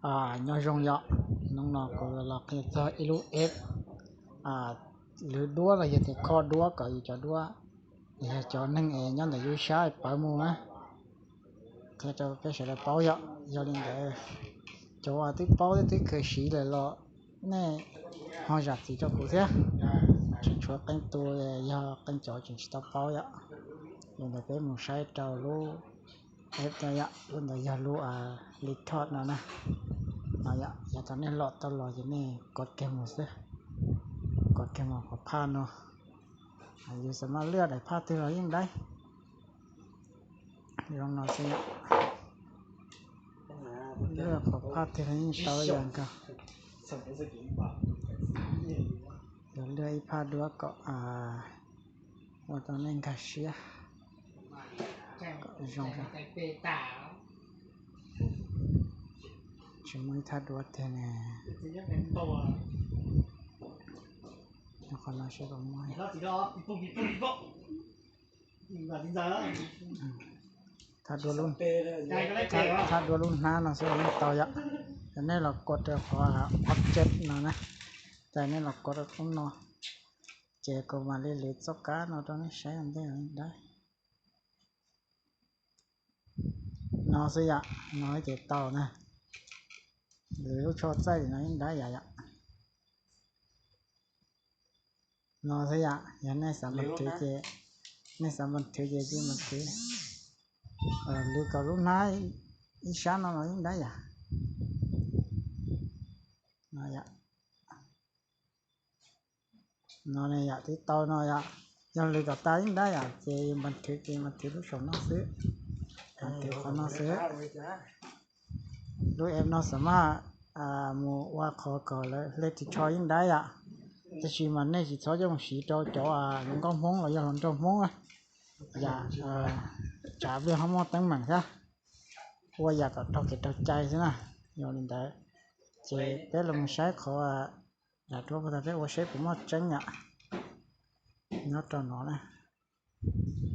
Nyob zoo yom, hnub no kuv los qhia txog ib lub app lwv duab los yog tias kho duab kom yus cov duab, yog cov neeg es nyob ntawm yus sab pawv mus na. Qhia rau peb sawv daws paub yom. Yog li ntawd, cov uas twb paub twb kheev siv lawm los nej ho zam txim rau kuv thiab. Tseem tshuav qee tus yog qee cov tseem tsis tau paub yom. Li ntawd peb mus saib rau lub app no yom, lub ntawd yog lub Lithos no na. No yom, yog thaum nej lom tau los ces nej kov kiag mus xwb, kov kiag mus qhov phaj no. Yus xav mas lwaj daim phaj twg los yeej dai. Zoo no xwb yom, lwaj qhov phaj twg los yeej tau ib yam nkaus. Yog lwaj ib phaj duab kom ua rau nej nkag siab kom zoo. Tsis muaj ib thaj duab tiag ne. Qhov no seb puas muaj. Thaj duab lub, thaj duab lub hnab no xwb yeej tau yom. Yog nej los kov rau qhov object no na, ces nej los kov rau qhov no, ces kuv mam li lwv txoj kab no rau nej saib ua ntej dab. No xwb yom, no ces tau na. Lwv lub tsho txaij no ib dab yam yom. No xwb yom, yog nej xav npas thwv ces, nej xav npas thwv ces cia npas thwv. Lwv kom lub hnab ib sab no los ib dab yam. No ne yom, twb tau no yom. Yog lwv kom tas ib dab yom ces npas thwv ces npas thwv lub saum no xwb, npas thwv qhov no xwb. Lub app no xav mas mus ua qhov kom lawv hle ris tsho yeej dab yom. Tab sis mas nej tsis txhob coj mus siv rau cov hluas nkauj Hmoob los yog hluas nraug Hmoob yom, tsam pliag ho muaj teeb meem thiab, ua yam kom raug kev raug cai xwb na. Yog li ntawd ces peb los mus saib qhov daim duab puag ta peb ua saib puas muaj tseeb yom. Nyob rau no na,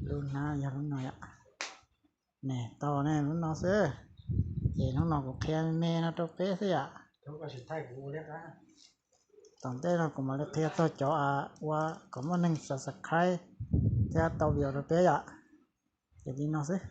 lub hnab yog lub no yom. Ne tau ne lub no xwb. Ces hnub no kuv qhia me me no rau peb xwb yom. Tom ntej no kuv mam li qhia txog cov ua kom muaj neeg subscribe thiab tau view rau peb yom. Ces li no xwb.